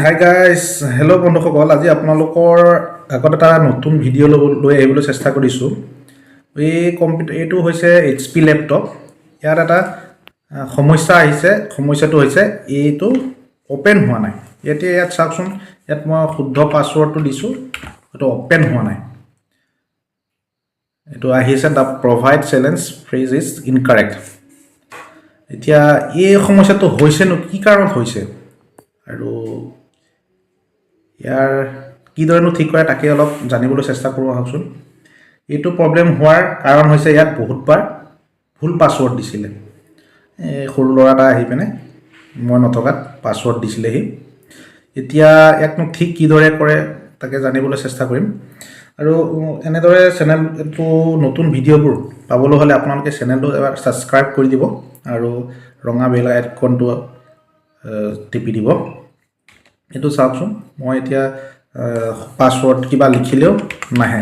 Hi guys, hello' বন্ধুসকল। আজি আপোনালোকৰ আগত এটা নতুন ভিডিঅ' লৈ আহিবলৈ চেষ্টা কৰিছোঁ। এই কম্পিউটাৰ এইটো হৈছে এইচপি লেপটপ। ইয়াত এটা সমস্যা আহিছে। সমস্যাটো হৈছে এইটো অ'পেন হোৱা নাই। এতিয়া ইয়াত চাওকচোন, ইয়াত মই শুদ্ধ পাছৱৰ্ডটো দিছোঁ, এইটো অ'পেন হোৱা নাই। এইটো আহিছে, "The provided challenge phrase is incorrect." এতিয়া এই সমস্যাটো হৈছেনো কি কাৰণত হৈছে আৰু ইয়াৰ কিদৰেনো ঠিক কৰে, তাকে অলপ জানিবলৈ চেষ্টা কৰোঁ আহকচোন। এইটো প্ৰব্লেম হোৱাৰ কাৰণ হৈছে ইয়াত বহুতবাৰ ভুল পাছৱৰ্ড দিছিলে। এই সৰু ল'ৰা এটা আহি পিনে মই নথকাত পাছৱৰ্ড দিছিলেহি। এতিয়া ইয়াকনো ঠিক কিদৰে কৰে, তাকে জানিবলৈ চেষ্টা কৰিম। আৰু এনেদৰে চেনেলটো নতুন ভিডিঅ'বোৰ পাবলৈ হ'লে আপোনালোকে চেনেলটো এবাৰ ছাবস্ক্ৰাইব কৰি দিব আৰু ৰঙা বেল আইকনটো টিপি দিব। এইটো চাওকচোন, মই এতিয়া পাছৱৰ্ড কিবা লিখিলেও নাহে।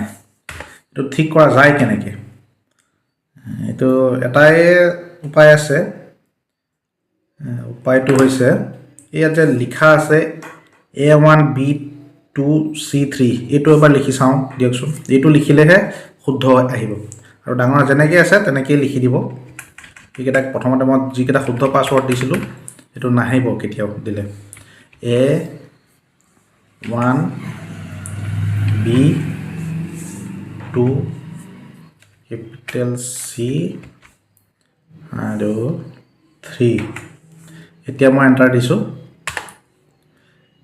এইটো ঠিক কৰা যায় কেনেকৈ? এইটো এটাই উপায় আছে। উপায়টো হৈছে ইয়াত যে লিখা আছে A1 B2 C3, এইটো এবাৰ লিখি চাওঁ দিয়কচোন। এইটো লিখিলেহে শুদ্ধ আহিব। আৰু ডাঙৰ যেনেকৈ আছে তেনেকেই লিখি দিব। এইকেইটাক প্ৰথমতে মই যিকেইটা শুদ্ধ পাছৱৰ্ড দিছিলোঁ, সেইটো নাহিব কেতিয়াও দিলে। A1 B2 capital C আৰু 3। এতিয়া মই এণ্টাৰ দিছোঁ।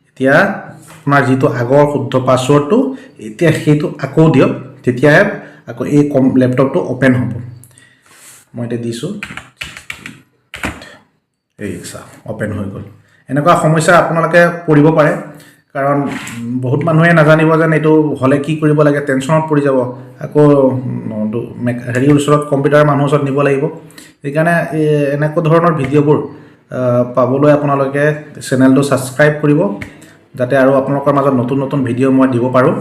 এতিয়া আপোনাৰ যিটো আগৰ শুদ্ধ পাছৱৰ্ডটো, এতিয়া সেইটো আকৌ দিয়ক, তেতিয়াহে আকৌ এই লেপটপটো অ'পেন হ'ব। মই এতিয়া দিছোঁ। এই চাওক, অ'পেন হৈ গ'ল। এনেকুৱা সমস্যা আপোনালোকে পৰিব পাৰে, কাৰণ বহুত মানুহে নাজানিব যেন এইটো হ'লে কি কৰিব লাগে। টেনশ্যনত পৰি যাব, আকৌ হেৰিৰ ওচৰত, কম্পিউটাৰ মানুহৰ ওচৰত নিব লাগিব। সেইকাৰণে এই এনেকুৱা ধৰণৰ ভিডিঅ'বোৰ পাবলৈ আপোনালোকে চেনেলটো ছাবস্ক্ৰাইব কৰিব, যাতে আৰু আপোনালোকৰ মাজত নতুন নতুন ভিডিঅ' মই দিব পাৰোঁ।